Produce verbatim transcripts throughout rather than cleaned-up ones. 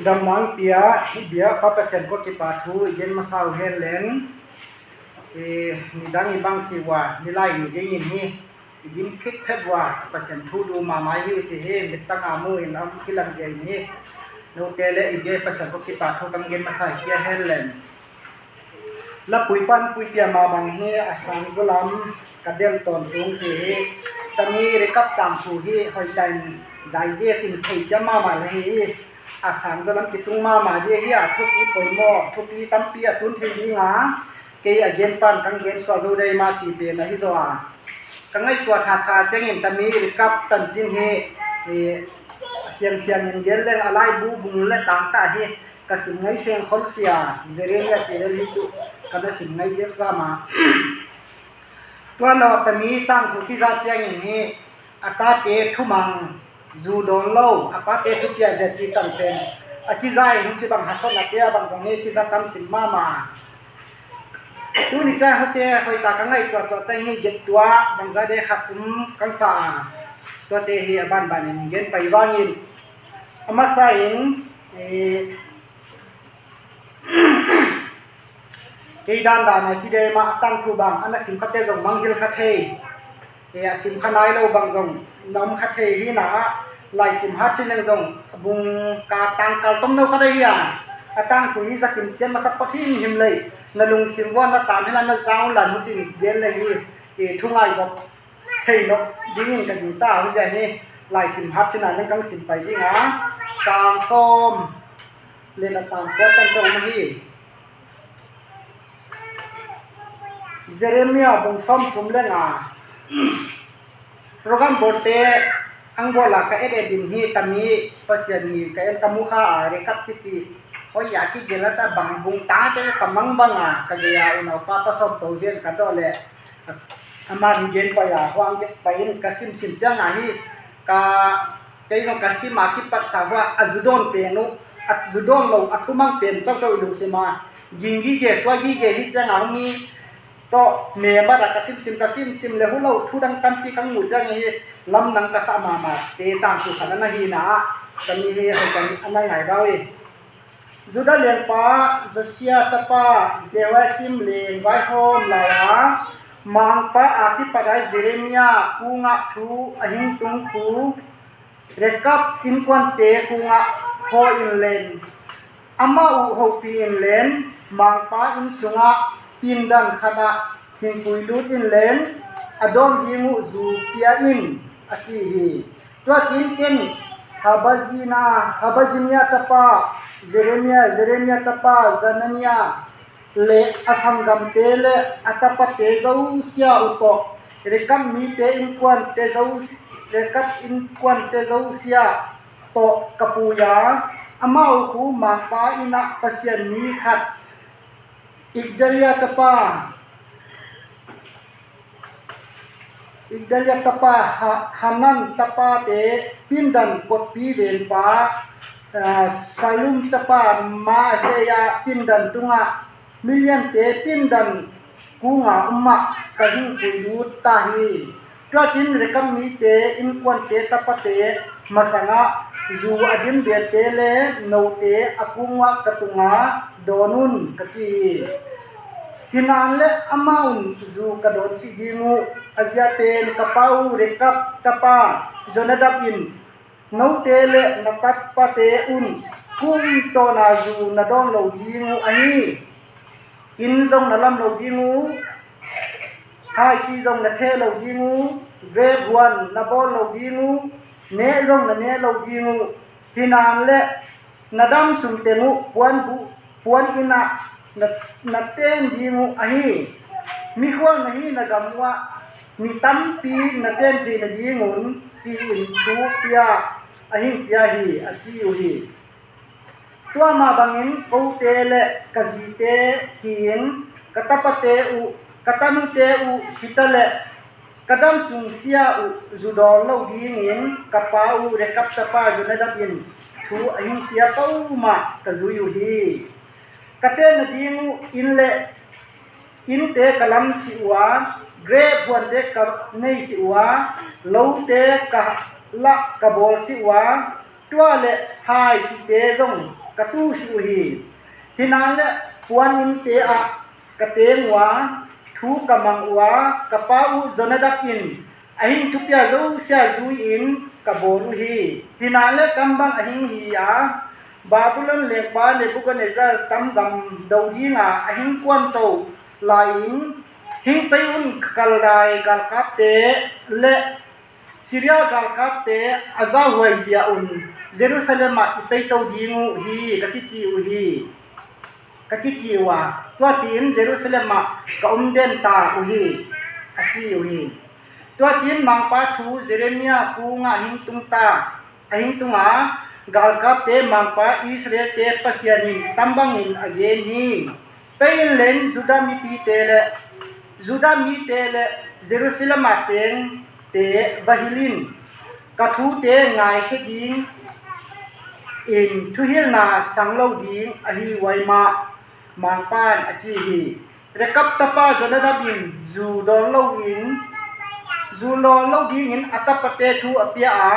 Damna hong pia i biak pa Pasian ko kipa thu i gen masa uh hen leng, i nidang i bang si uh a, nilai ni dingin hi i gim phitphet uh a, Pasian thu du mahmah hi uh ci hi. Mittang a mu in a hong kilang zia in hi. Note le i biak Pasian ko kipa thu kang gen masa hi kia hen leng, lapui pan puipia mah bang hi. A sang zaw lam ka del tawntung ci hi. Tami rikap tangthu hi. Hoih ta in digest in theisiam mahmah le hi hi. A sang zaw lam kitung mahmah dih hi a, thupi poimaw thupi tampi a tun thei ding a, kei a gen pan kang gen suah zo dai mah ci pen ahi zaw a, ka ngaihtuah thatha ciangin tami rikap tancin hi. Siangsiang in gen leng a laibu bung le tangtah hi. Ka sim ngai seng khol sia, Jeremiah ci vel hi cu ka na sim ngai ziak sa mah. Tua lo a tami tangthu kiza ciangin hi a tate thumang, zu dawn lo, a pate thupiah zia ci tang pen a kiza in hong ci bang hason a tia bang zong hi kiza tam sim mahmah. Tuni ciang hute hoih ta ka ngaihtuah tuah ciang hi, get tuah bangza de khat um kan sa a, tuate hi a banban in gen pai vangin a masa in, eh, kei dandan a ci dei mah a tangthu bang a na sim khate zong mangngilh kha thei. E, a sim kha nai lo bang zong na om kha thei hi na ah, lai sim hat sin leng zong a bung ka tangkal tom no kha dei hi a, a tangthu hi zakim cian masa phot himhim lei, na lungsim vua na tam hi la na zau lan mu cin gen le hi. E, thu ngai zok thei nop dingin ka gingta uh zia hi. Lai sim hat sin a leng kang sim pai ding a, tang sawm le na tang kuat kan tong na hi. Jeremiah bung sawm thum le nga. Program bawlte ang bawla ka et et din hi tami Pasian ni ka en ka mu kha a, rekap kiti hoih a kigel a ta bang bung ta te ka mang bang a, ka gei a unau pa pa sawm to gen ka dawh le a man gen pai a, huang gen pai in ka simsim ciang a hi. Ka kei zong ka sim a kipatsa hua a zu dawn pen uh, a zu dawn lo a thumang pen caucau i lungsim a ging gige sua gige hi ciang a hong hi. Tawh me mada ka simsim ka simsim le hu lo thu dang tampi ka ngu ciang hi. Lamdang ka sa mahmah te tangthu khat a na hi na ah, ka mi hi hoi ka mi a na ngai bau hi. Judah lengpa Josia tapa Jehoiakim leng vaihawm lai-a mangpa a kipat a Jeremiah kungah thu a hing tung thu Rekab innkuante kungah haw in len, amah uh hopih in len, mangpa inn sungah pindan khatah hingpui lut in len, a dawn ding uh zu pia in, a ci hi. Tua cin ken Habazina, Habazinia tapa Jeremia, Jeremia tapa Zanania le a sanggamte le a tapate zosia uh tawh, Rekab mite innkuante zo, Rekab innkuante zosia tawh ka pui a, amau khu mangpa innah Pasian mi khat, Igdalia tapa, Igdalia tapa, Ha-, Hanan tapate, pindan kotpi venpa, ah, Salum tapa Maaseia pindan tungah, miliante pindan kunga umah ka hingpui lut ta hi. Tua cin Rekab mite innkuante tapate masangah zu a dim vialte le note a kungah ka tunga dawn un, ka ci hi. Hinan le amah un zu ka dawn sih ding uh, a zia pen ka pa uh Rekab tapa Jonadab in note le na tapate un kum tawna zu na dawn lo ding uh ahi. Inn zong na lam lo ding uh, haici zong na theh lo ding uh, grep huan na bawl lo ding uh, neh zong na neh lo ding uh. Hinan le na dam sung teng uh puan buh, puan innah na, na ten ding uh ahi. Mikhual na hi na gam uhah mi tampi na ten thei nadingun ci-in thu pia a hing pia hi, a ci uh hi. Tua mah bangin kote le ka zite hi-in ka tapate uh, ka tanute uh hitaleh ka dam sung sia uh zudawl lo dingin ka pa uh Rekab tapa Jonadab in thu a hing pia pau mah ka zui uh hi. Ka ten nading uh inn le innte ka lam sih uh a, grep huante ka nei sih uh a, lote ka lah ka bawl sih uh a, tua le hai cihte zong ka tu si uh hi. Hinan le puan innte ah ka teng uh a, thu ka mang uh a, ka pa uh Jonadab in a hing thupia zosia zui-in ka bawl uh hi. Hinan le tam bang a hing hi a, Babylon lengpa Nebuchadnezzar tam gam do dinga a hing kuanto lai-in, hing pei un, Kaldai galkapte le Syria galkapte a zahhuai zia un Jerusalem ah i peito ding uh hi, ka kici uh hi. Ka kici uh a, tua ci-in Jerusalem ah ka om den ta uh hi, a ci uh hi. Tua ci-in Mangpa thu Jeremiah kungah hing tung ta, a hing tung a, galkapte Mangpa Israelte Pasian in tam bangin a gen hi. Pei in len Judah mipite le Judah mite le Jerusalem a tengte va hilh in, ka thute ngaikhia ding in thuhilhna sang lo ding ahi uh ai mah, Mangpan a ci hi. Rekab tapa Jonadab in zu dawn lo in, zu dawn lo dingin a tapate thu a pia a,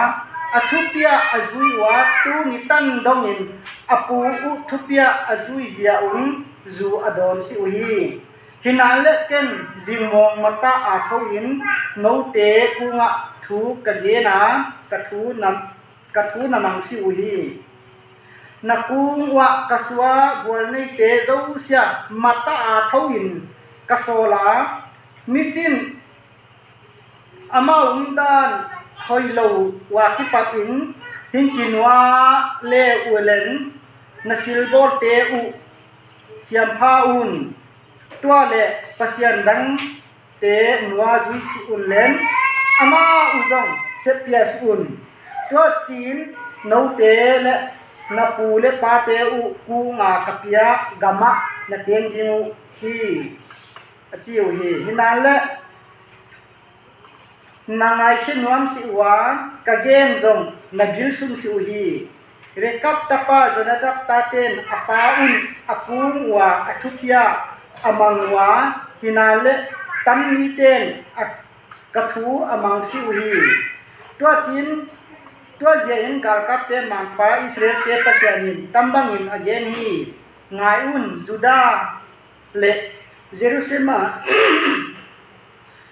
a thupia a zui uh a, tuni tan dongin a pu uh thupia a zui zia un zu a dawn si uh hi. Hinan le ken zingmawng matah a tho-in note kungah thu ka gen a, ka thu na, ka thu na mang si uh hi. Na kung uh ah ka sua gualneite zosia matah a tho-in ka sawl a, micin amau umdan hoih lo uh a kipatin hing kinua le uh len na silbawlte uh siampha un, tua le pasian dangte nua zui si un len, amau uh zong seppia si un. Tua ci-in note le na pu le pate uh kunga ka pia gamah na teng ding uh hi, a ci uh hi. Hinan le na ngaikhia nuam si uh a, ka gen zong na bilsum si uh hi. Rekab tapa Jonadab taten a pa un a kung uh a, a thupia a mang uh a, hinan le tam miten a, ka thu a mang si uh hi. Tua ci-in, tua zia-in galkapte Mangpa Israelte Pasian in tam bangin a gen hi. Ngai un, Judah le Jerusalem a,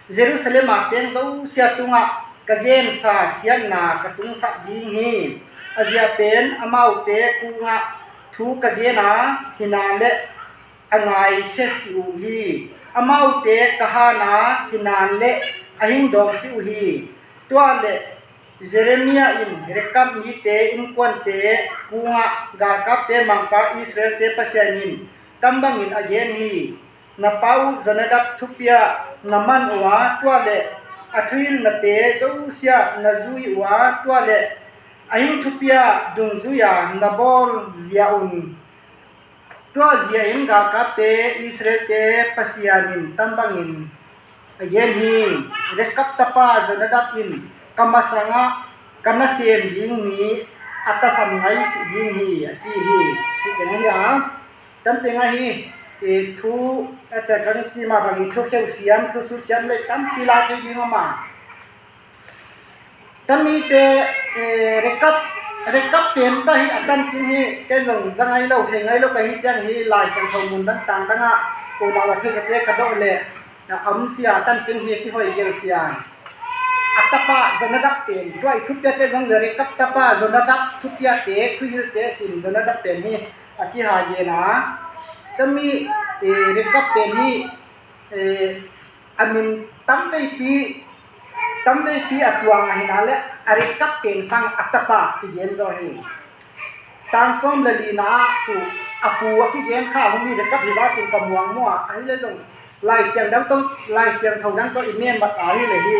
Jerusalem a teng zosia tungah ka gensa siatna ka tungsak ding hi. A zia pen amaute kungah thu ka gen a, hinan le a ngaikhia si uh hi. Amaute ka han a, hinan le a hing dawng si uh hi. Tua le Jeremiah in Rekab mite innkuante kungah galkapte Mangpa Israelte Pasian in tam bangin a gen hi. Na pa uh Jonadab thupia na man uh a, tua le a thuhilhnate zosia na zui uh a, tua le a hing thupia dungzui-a na bawl zia un. Tua zia-in galkapte Israelte Pasian in tam bangin a gen hi. Rekab tapa Jonadab in ka masangah ka nasem ding mi a tasam ngai si ding hi, a ci hi. Hi teng hi a, tam teng ahi, e, thu a ca kan ci mah bangin thu kheusiam, thu sutsiam le tampi la thei ding a ma. Tamite, eh, Rekab, Rekab pen ta hi a tancin hi, ken zong za ngai lo, thei ngai lo ka hi ciang hi, Lai Siangtho mun dang tang dangah unau a thei kate ka dawh leh a om sia, a tancin hi, kihoi gel sia. A tapa Jonadab pen, tua i thupiate zong le Rekab tapa Jonadab thupiate, thuhilte cin Jonadab pen hi a kiha gen a. Tami, eh, Rekab pen hi, eh, a min tamveipi, tamveipi a tuang ahina le, a Rekab pen sang a tapa kigen zaw hi. Tang sawm le lina ah pu, a pu a kigen kha humi Rekab hi vacin ka muangmuah ahi le zong Lai Siang dang tong, Lai Siangtho dang tong i men mat ahi le hi,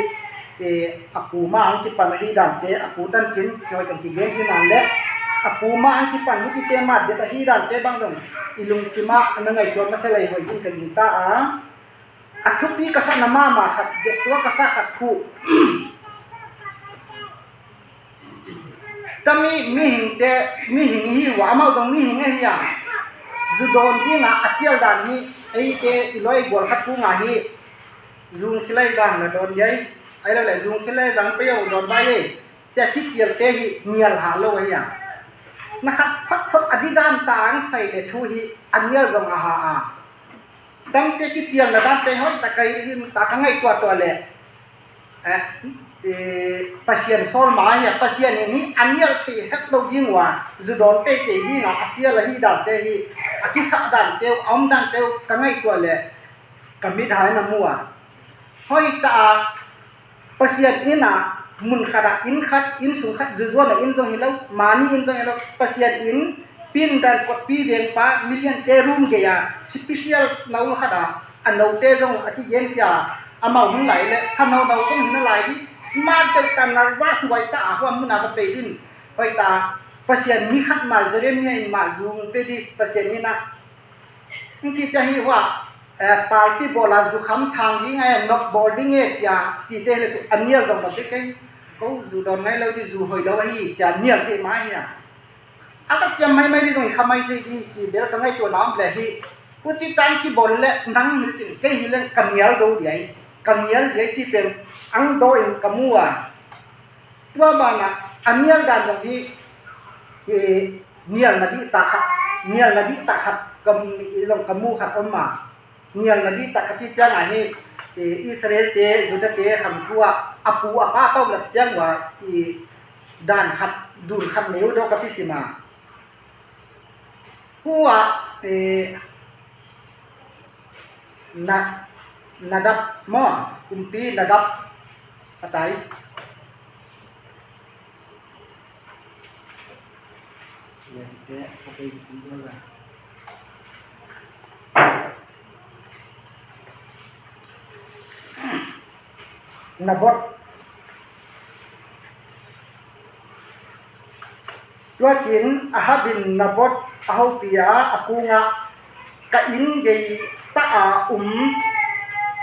eh, a pu ma ang kipan ahi dante, a pu tancin kihoih kan kigen sinan le, a pu ma ang kipan hicite mat det ahi dante bang zong i lungsimah a na ngaihtuah masa lei hoih ding ka ding ta a. A thupi ka sakna mahmah khat, tua ka sa khat khu. Tami mihingte, mihing hi uh a, amau zong mihing ahi a. Zu dawn dinga a cial dan hi, eite i loi gual khat khu nga hi. Zung khilai vang na dawn yai. Ai lo le zung khilai vang pei uh dawn vai ei. Cia kicialte hi nial ha lo ahi a. na khat photphot a didan ta ang sai le thu hi a nial zong a ha a. Dangte kicialna dante hoih ta kai hi ta ka ngaihtuah tuah le eh, eh, Pasian sawl ma hi a, Pasian in hi a nial thei het lo ding uh a, zu dawn teitei ding a, a cial ahi dante hi, a kisah dante uh, a om dante uh ka ngaihtuah le ka mit hai na mu a. Hoih ta a, Pasian inn ah mun khat ah inn khat, inn sung khat, zuzuan ah inn zong hi lo, mani inn zong hi lo, Pasian inn pindan kotpi vengpa million te room gei a, special na um khat ah a note zong a kigensia, amau hun lai le sanau nau zong hi na lai di, smart deuh ta, nervous huai ta a, huam mun ah va pei din. Hoih ta, Pasian mi khat mah, Jeremiah in mah zung pe di, Pasian inn ah. Hing ci cia hi hua, eh, party bawl a zukham thang ding e, nok bawl ding e cia, cite le cu a nial zong lo kei kei. Ko zu dawn ngai lo di, zu hoih lo ahi cia nial thei mah hi a. A ka ciam maimai di zong i kha mai thei di ci bel ka ngaihtuah na om le hi. Pu ci tang kibawl le nang hi le cin kei hi le ka nial zo di ai. Ka nial di ai ci pen ang daw in ka mu a. Tua banah a nial dan zong hi, eh, nial na dih tak khat, nial na dih tak khat ka, i zong ka mu khat om a. Nial na dih tak ka ci ciangah hi, eh, Israel te, Judah te khang thu ah a pu a pa paulap ciang uh a, i dan khat, dun khat nei uh daw ka ci sim a. Pu ah, eh, Na, Nadab maw, kumpi Nadab a tai. Nabot. Tua cin Ahab in Nabot a hopih a, a kungah, ka inn gei tah a um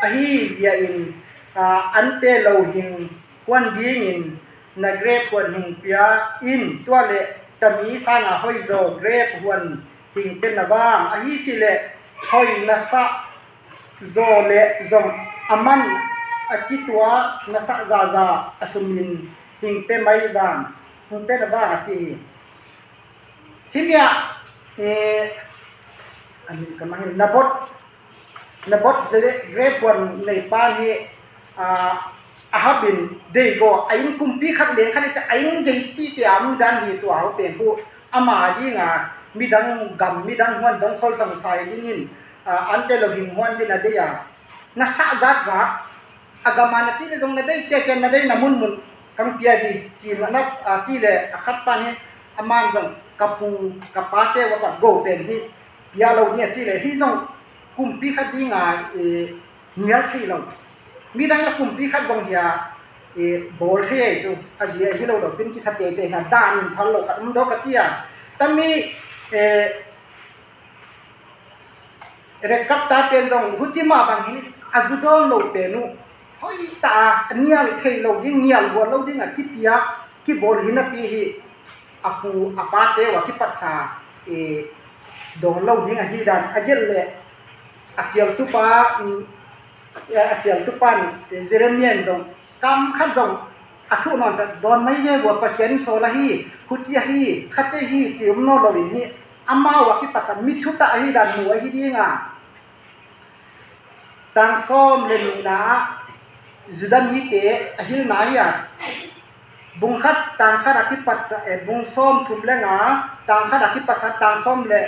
ahi zia in, aa, ante lo hing huan dingin na grep huan hing pia in, tua le tami sanga hoizaw grep huan hing pe na vang ahi si le hoi na sah zaw le zong a man a kitua na sah zaza a sumin hing pe mai vang, hing pe na vang a ci hi. Himia, eh, a min ka mangin Nabot, Nabot grep huan nei pan hi, ah, Ahab in deigaw a inn kumpi khat leng khat i ca a inn gei tite a mu dan hi tua ho pen hu ama dinga midang gam midang huan dong khol sangsai dingin, ah, ante lo hing huan din a dei a na sah zatzat a gam a na cih le zong na dei cece na dei na munmun kang pia di cin a na, ah, cih le a khat pan hi a man zong ka pu ka pate va pat go pen hi pia lo ni a cih le hi zong kumpi khat dinga, eh, nial thei lo. Midang le kumpi khat zong hi a, eh, bawl thei ei cu a zia hi lo lo pin kisa teitei hna dan in phal lo khat um dawk a ci a. Tami, eh, Rekap tate zong huci mah bang hin a zu dawn lo pen uh hoih ta a nial thei lo ding, nial bual lo ding a kipia kibawl hi napi hi a pu a pate uh a kipatsa, eh, dawn lo ding ahi dan a gelh le a cialtupa, mm, a cialtupa in, eh, Jeremiah in zong kam khat zong a thuh nawn sa dawn mai ve vua Pasian in sawl ahi, huci ahi, khaci ahi ci um nawn lo in hi amau a kipatsa mi thutah ahi dan mu ahi dinga. Tang sawm le nihna ah Judah mite a hilhna hi a, bung khat tang khat a kipatsa, eh, bung sawm thum le nga tang khat a kipatsa tang sawm le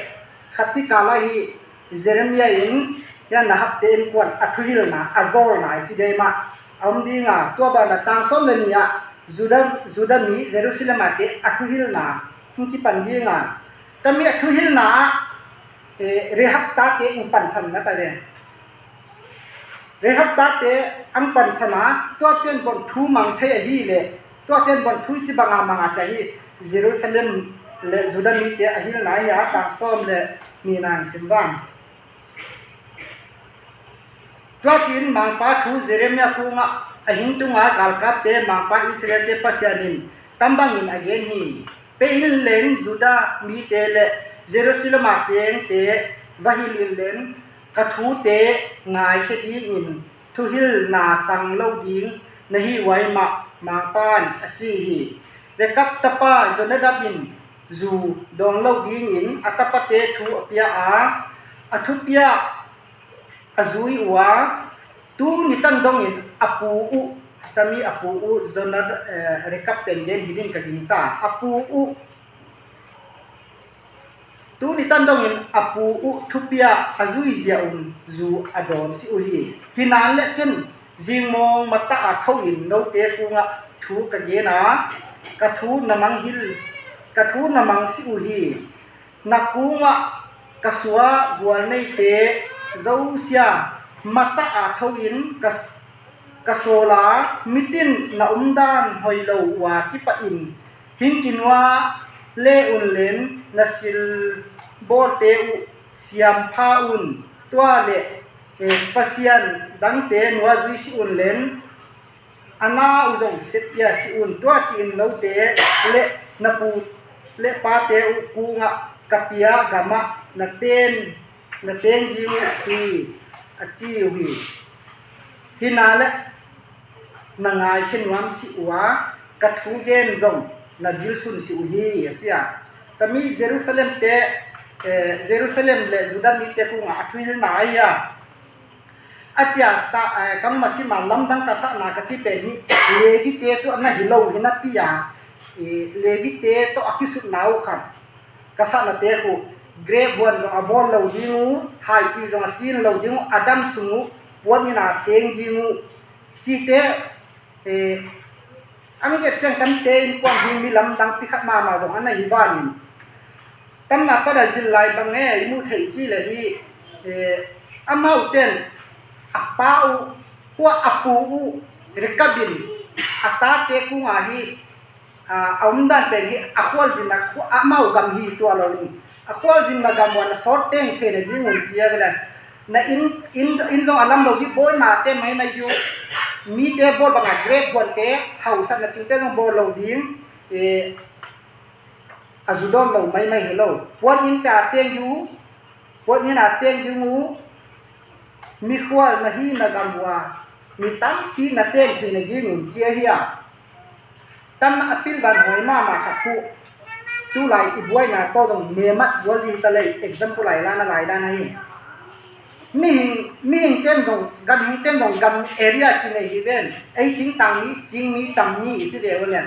khat tikal ahi Jeremiah in, ya Nahab te innkuan a thuhilhna a zawlna i ci dei mah a um dinga, tua banah tang sawm le nih ah Judah, Judah mi Jerusalem ah te a thuhilhna hong kipan dinga, tami a thuhilhna ah, eh, Rehab tate hong pansan na ta ve. Rehab tate ang pansana, tua ten bon thu mang thei ahi le, tua ten bon thu i ci banga manga ci ahi, Jerusalem le Judah mite a hilhna hi a, tang sawm le nihna ang sim vang. Tua cin mangpa thu Jeremiah kungah a hing tunga galkapte mangpa Israelte Pasian in tambangin a gen hi. Pe in len Judah mite le Jerusalem a tengte va hilh in len ka thute ngaikhia dingin thuhilhna sang lo ding na hi huai mah mangpan a ci hi. Rekab tapa Jonadab in zu dawn lo dingin a tapate thu a pia a, a thupiak a zui uh a, tu nitan dongin a pu uh, tami a pu uh, Jonadab, eh, Rekab pen gen hi ding ka gingta, a pu uh, tu nitan dongin a pu uh thupiak a zuizia un zu a dawn si uh hi. Hinan le ken zingmawng matah a tho in note kungah thu ka gen a, ka thu na manghil, ka thu na mang si uh hi. Na kungah ka suah gual neite zosia matah a tho in ka, ka sawl a, micin na umdan hoi lo uh a kipahin hingkinua le un len, na silbawlte uh siampha un, tua le, eh, pasian dangte nuazui si un len, a na uh zong sepia si un, tua ci-in note le na pu le pate uh kungah ka pia gamah na ten, na teng ding uh hi, a ci uh hi. Hina le na ngaikhia nuam si uh a, ka thu gen zong na bilsun si uh hi, a ci a. Tami Jerusalem te, eh, Jerusalem le Judah mite kungah a thuhilhna ahi a. A ciah ta, eh, kangmasima lamdang ka sahna ka ci pen hi, Levite cu a na hi lo hi napi a, eh, Levite tawh a kisutna uh khan ka sahnate khu, grep huan zong a bawl lo ding uh, haici zong a cin lo ding uh, a dam sung uh puan inn a teng ding uh, cite, eh, an get ciang kan te innkuan hi mi lamdang pi khat mahmah zong a na hi vanin, tamna pada zil lai bang e i muh theih ci le hi, eh, amau ten a pa uh, hua a pu uh, Rekab in a tate kungah hi, a, a umdan pen hi a khualzinna, amau gam hi tua lo in, a khualzinna gam uh a na sawt teng thei na ding un ci a vele. Na inn, inn, inn zong a lam lo dih, bawi mate maimai dih uh, mite bawl bangah grep huante hausatna cingte zong bawl lo ding, eh, a zu dawn lo maimai hi lo. Puan inn te a teng dih uh, puan inn a teng ding uh, mikhual na hi na gam uh a mi tampi na teng thei na ding un ci a hi a. Tamna a pilvan huai mahmah khat khu tulai i buaina tawh zong memat zual dih hi ta lei, example ai lana lai dan ahi. Mihing, mihing ten zong, ganhing ten zong gam area kinei hi ven. Ei singtang mi, cing mi, tam mi i ci ve uh lian.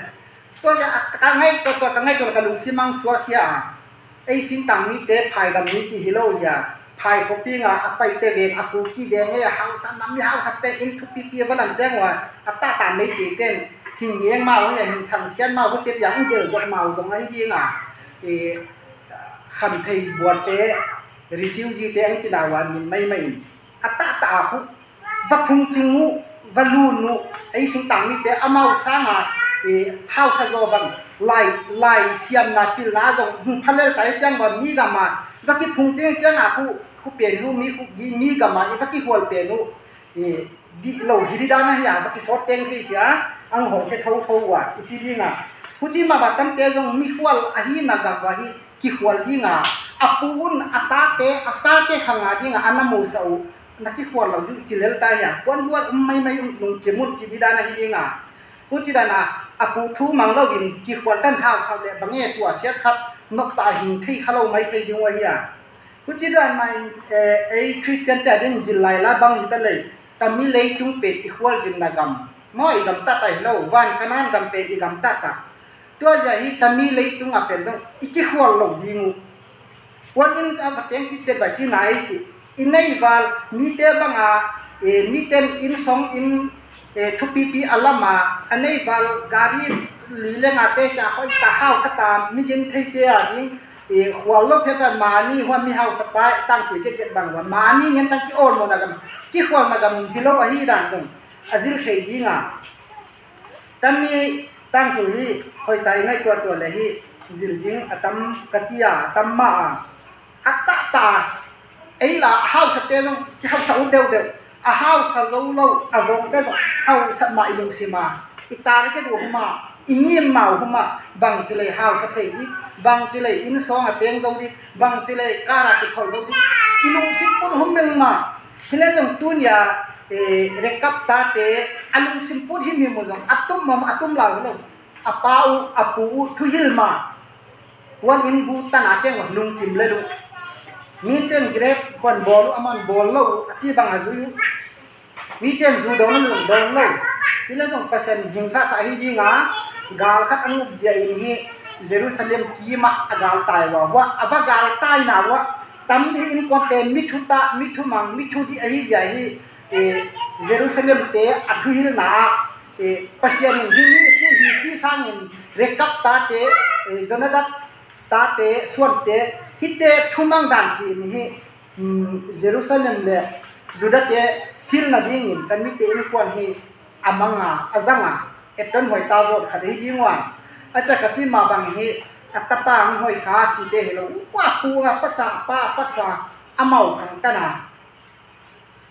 Tua ka, ka ngaih, tua, tua ka ngaih, tua ka lungsim ang suak hi a. Ei singtang mite phai gam mi ti hi lo hi a. Phai khuapinga a paite veng, a Kuki veng e, hausa nam mi hausa te in thupipi a va lam ciang uh a, a tahta meite ten hing ngiang mau hi a, hing thangsian mau hi te tiang in del guat mau zong ahi ding a. E, khamthei bualte, refugee te ang cina uh a min maimai in a tahta a khu va phungcing uh, va lun uh, ei singtang mite amau sanga, eh, hausa zaw bang lai, lai siamna pilna zong hung phalel tai ciang va mi gama va kiphungcing cianga khu, khu pen uh mi khu gi mi gama i va kihual pen uh, eh, dih lo hi dih dan ahi a, va kisawt teng thei sia, ang hong khe thotho uh a i ci dinga. Huci mah va tamte zong mikhual ahi na gam va hi kikhual dinga, a pu un a tate, a tate khanga dinga a na musa uh, na kikhual lo ding ci lel ta hi a, kuan bual um maimai un nung kim un ci dih dan ahi dinga. Huci dana a pu thu mang loin kikhual dan hau sau le bang e tua siat khat nop ta hing thei kha lo mai thei ding uh ahi a. Huci dan mai, eh, ei Christian te a din zil lai la bang hi ta lei, tami leitung pen i khual zin na gam maw, i gam ta ta hi lo, van Kanan gam pen i gam ta ta. Tua zia hi tami leitung a pen zong i kikhual lo ding uh. Puan inn a va teng cicet va cina ei si. I nei val mite banga, eh, miten inn song in, eh, thupipi a lama a nei val gari li le nga te ca hoi ta hau ta ta mi gen thei te a ding, eh, khual lo phe va mani hua mi hausa pai tang tui get get bang va mani ngen tang ki ol mo na gam, kikhual na gam hi lo ahi dan zong a zil thei dinga. Tami tangthu hi hoita i ngaihtuahtuah le hi zil ding a tam ka ci a, a tam mah a. A tahta ei la a hausate zong kihausa uh deuhdeuh, a hausa lo lo a zawngte zong hausa mah i lungsim a, i target uh huma, i ngim mah uh huma, bangci lei hausa thei dih, bangci lei inn sawng a teng zo dih, bangci lei kara kithol zo dih, i lungsim put hum meng mah. Hi le zong tunia, eh, Rekab tate a lungsim put himhim uh zong a tum mah a tum lau hi lo. A pa uh, a pu uh thuhilh mah. Huan in bu tan a keng uh lungkim le uh. Mite in grep huan bawl uh, aman bawl lo uh, a ci bang a zui uh. Mite in zu dawn lo, dawn lo. Hi le zong Pasian hing sasa hi ding a, gal khat a ngup zia in hi Jerusalem kim ah a gal tai uh a, a va gal taina uh a, tampi innkuante mi thu ta, mi thu mang, mi thu dih ahi zia hi, eh, Jerusalem te a thuhilna ah, eh, Pasian in hi mi ci, hi ci sangin Rekab tate, eh, Jonadab tate, suante, hihte thumang dan ci-in hi, um, Jerusalem le Judah te hilna dingin ka mite innkuan hi a mang a, a zang a, etton huai ta vawt khat hi ding uh a, a cia ka ci mah bang hi, a tapa ang huai kha cite hi lo, ua pu a pasa, a pa a pasa, amau khang tan a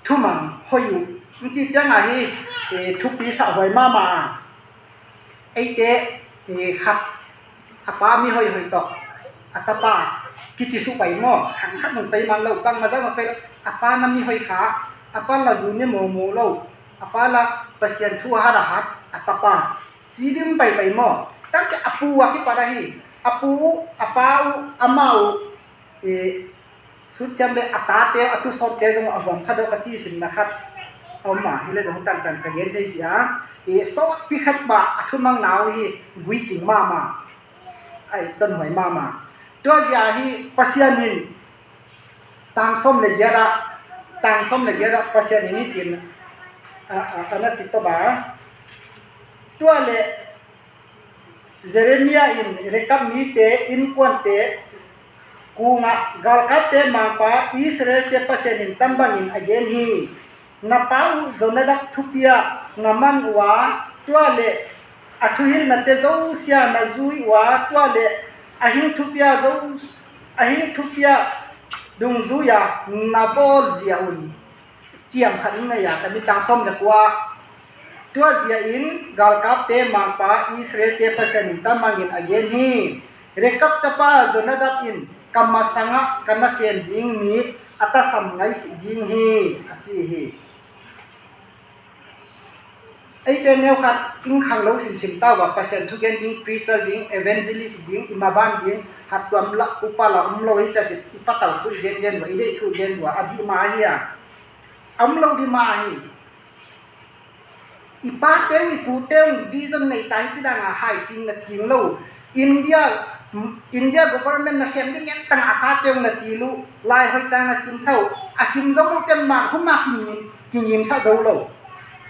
thumang hoih uh. Hong ci ciangah hi, eh, thupi sah huai mahmah a. Eite, eh, khat a pa mi hoihhoih tawh a tapa kici suh pai maw? Khang khat nung pai man lo, bangmah zah nung pai lo. A pa na mi hoih kha, a pa la zu ni mawmaw lo, a pa la Pasian thu a hat a hat a tapa. Ci ding pai pai maw? Tamte a pu a kipat ahi. A pu uh, a pa uh, amau uh, eh, sutsiam le a tate, a tusawmte zong a huam khat dawh ka ci simna khat a om a, hi le zong tantan ka gen thei si a, eh, sawtpi khat bah a thumang nau hi guicing mahmah, a etton huai mahmah. Tua zia hi Pasian in tang sawm le giat ah, tang sawm le giat ah Pasian in hi cin, a, a, a na ci tawh ba. Tua le Jeremiah in Rekab mite innkuante kungah galkapte mangpa Israelte Pasian in tambangin a gen hi. Na pa uh Jonadab thupi ah na man uh a, tua le a thuhilnate zosia na zui uh a, tua le a hing thupi ah zo, a hing thupi ah dungzui a na bawl zia un ciang khat in na ia ka mi tang sawm le kua. Tua zia in galkapte mangpa Israelte Pasian in tamangin a gen hi. Rekab tapa Jonadab in ka masangah ka nasem ding mi a tasam ngaisih ding hi, a ci hi. Eite neu khat in khang lo simsim tau a, Pasian thugen ding, preacher ding, evangelist ding, i maban ding, hattuam la upa la um lo hi cia cin i patau thu i gen gen uh a, i deih thu i gen uh a, a dih ma hi a, a um lo dih ma hi. I pate uh, i pute uh vision nei ta hi ci dang a hai cing na cing lo. India, India government na sem ding en tang a tate uh na ci lu. Lai hoih tang a sim sau. A sim zo lo ten mah huma kingim, kingim sa zo lo.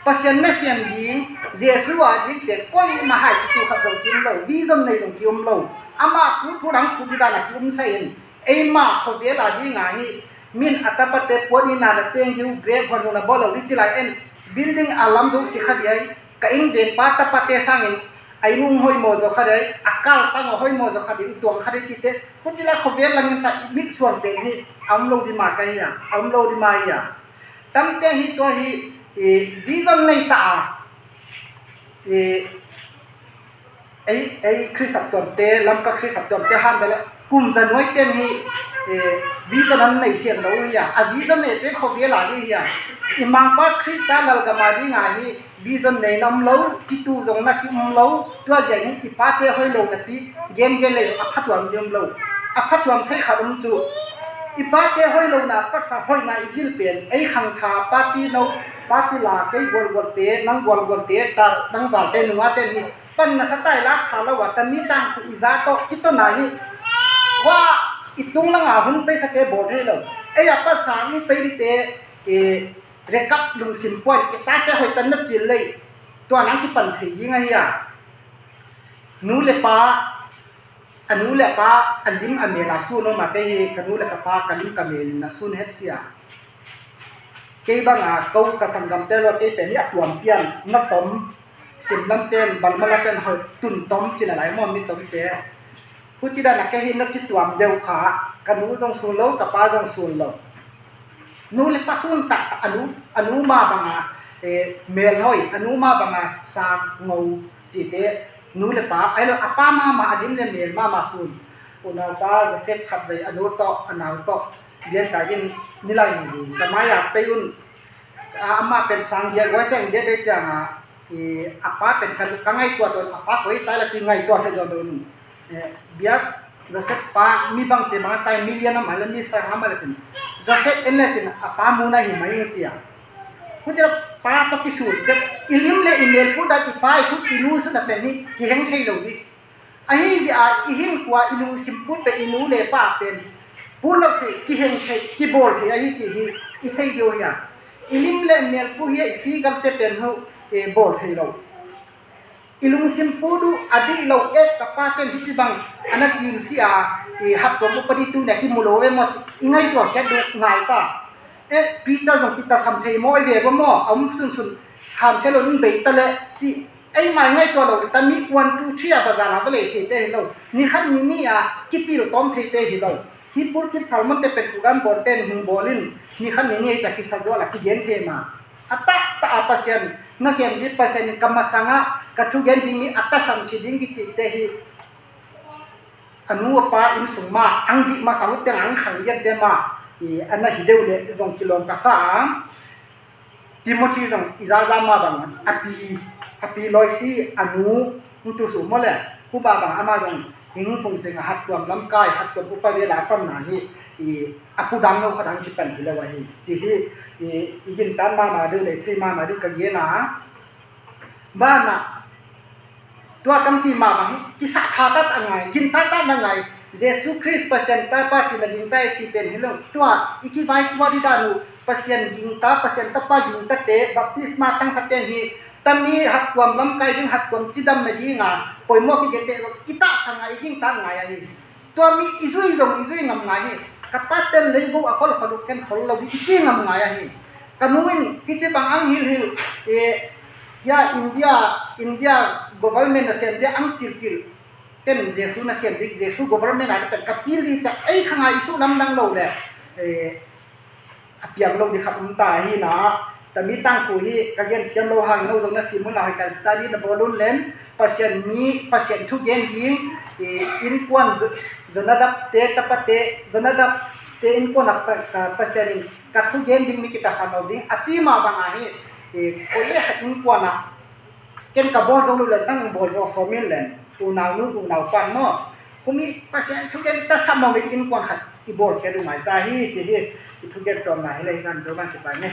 Pasian na sem ding, Jesu a ding pen koi ma hai ci tu khat zong ki um lo. Vision nei zong ki um lo. Ama pu pu dang pu di dan a ki um sa in. Eima khuavel a ding a hi, min a tapate puan ina na teng diu, grep huan na bawl lo di ci lai en, building a lam zo si kha di ai, ka inn vengpa tapate sangin a inn ung hoih maw zaw kha di ai, a kal sang a hoih maw zaw kha di, tuang kha di cite, pu ci lai khuavel langin ta i mit suan pen hi, a um lo di ma ka hi a, a um lo di ma hi a. Tamte hi tua hi, eh, vision nei ta a, eh, ei, ei Khrist saptuamte, Lamka Khrist saptuamte ham bele, kum za nuai ten hi, eh, vision an nei sian lo hi a, a vision nei pen khuavel a di hi a. I mangpa Khrista lalgam a ding a hi, vision nei na om lo, citu zong na ki um lo, tua ziang hi i pate hoih lo napi, gen gen lei a phatuam di um lo. A phatuam thei khat um cu, i pate hoih lo na, pasa hoih na i zil pen, ei khangtha, papi no, papi la, kei gualgualte, nang gualgualte, ta, nang valte, nungate hi, pan na sa tai lak kha lo a, tami tang khu i za tawh, ki to na hi. Wa, i tung langa hun pei sa te bawl thei lo. Ei a pasa i pei di te, eh, Rekab lungsim puan, i tate hoih tan na cil lei. Tua nang kipan thei ding a hi a. Nu le pa, a nu le pa, a lim a mel a sun om a kei hi, ka nu le ka pa, ka lim ka mel in a sun het sia. Kei bang a ko ka sanggamte lo kei pen hi a tuam pian, na tom, sim lam ten, bal ma la ten, hau tun tom, cin a lai maw mi tom te. Hu ci dan a kei hi na ci tuam deuh kha, ka nu zong sun lo, ka pa zong sun lo. Nu le pa sun tak, a nu, a nu ma bang a, eh, mel hoi, a nu ma bang a sang ngo, cite, nu le pa, ai lo, a pa mama, a lim le mel mama sun. Unau pa Joseph khat vei, a nu tawh, a nau tawh, lian kai in, ni lai ni hi. Ka mai a pei un, a, ama pen sang dia, guai ciang dia bei ciang a, i, a pa pen ka, ka ngaihtuah tuan, a pa koi tai la ci ngaihtuah thei zaw dun. Eh, biak, Joseph pa mi bang ci bang a tai, million a mah le mi sang a mah le cin, Joseph en le cin a pa mun a hi mai ing ci a. Huci a pa tawh kisun ciat i lim le i mel put dan i pa i sut i nu sut a pen hi kiheng thei lo dih. Ahi zia i hin kua i lungsim put pen i nu le pa pen put lo ci kiheng thei kibawl thei ahi ci hi i thei deuh hi a. I lim le mel put hi a i fi gamte pen hu bawl thei lo. I lungsim put uh a dih lo e ka pa ten hici bang a na kim si a i hap tuam upadi tu ne kimu lo e maw ci i ngaihtuah khiat duh ngai ta. E Peter zong ci ta tham thei maw i ve ba maw a um sunsun hamsia lo in bei ta le ci ei mai ngaihtuah lo ta mi one two three a bazar a va lei theite hi lo. Ni khat ni ni a kicil tawm theite hi lo. Hi pulpit sermon te pen kugan bawl ten hung bawl in ni khat ni ni a kisa zual a kigen thei ma. A taktak a Pasian nasem ding Pasian in ka masangah ka thugen ding mi a tasam si ding kicite hi. A nu a pa inn sung ma ang dih masa uh teng ang khang lian te ma i a na hi deuh le zong kilawm ka sa ang. Timothy zong i zaza ma bang a pi a pi Loisi a nu hung tu su maw le hu ba bang ama zong hing phung seng a hat tuam lamkai hat tuam upa vela panna hi. I a pu dang lo kha dang ci pan hi lo ahi ci hi. I gintan mama deuh le thei mama deuh ka gen a bana tua kam ti mama hi kisa tha tat a ngai gin tha tat na ngai. Jesu Khrist Pasian tapa ci na gingta e ci pen hi lo tua i kivai kua di dan uh Pasian gingta Pasian tapa gingta te baptisma tang kha ten hi. Tami hat tuam lamkai ding hat tuam cidam na dinga poimaw kigete i ta sanga i gingta ngai ahi. Tua mi i zui zong i zui ngam ngai hi. Ka pa ten leigo a khol khol uh ken khol lo dih i ci ngam ngai ahi. Ka nu in kici bang ang hilhil e ya India India government na sem dia ang cilcil ken Jesu na sem dih Jesu government a pen ka cil dih ca ei kha ngai i su lamdang lo le. A piang lo dikhat um ta hi na. Tami tangthu hi ka gen siam lo hang no zong na sim un la hoi kan study na bawl un len Pasian mi Pasian thugen ding innkuan Jonadab te tapate Jonadab te innkuan a Pasian in ka thugen ding mi kitasam lo ding a ci ma bang a hi. Koi e khat innkuan a ken ka bawl zo lo le nang bawl zo sawmin len unau nu unau pan maw. Kumi Pasian thugen ta sam mong i innkuan khat i bawl khia duh ngai ta hi ci hi. I thugen tawmna hi le hi kan zo bang kipai ne.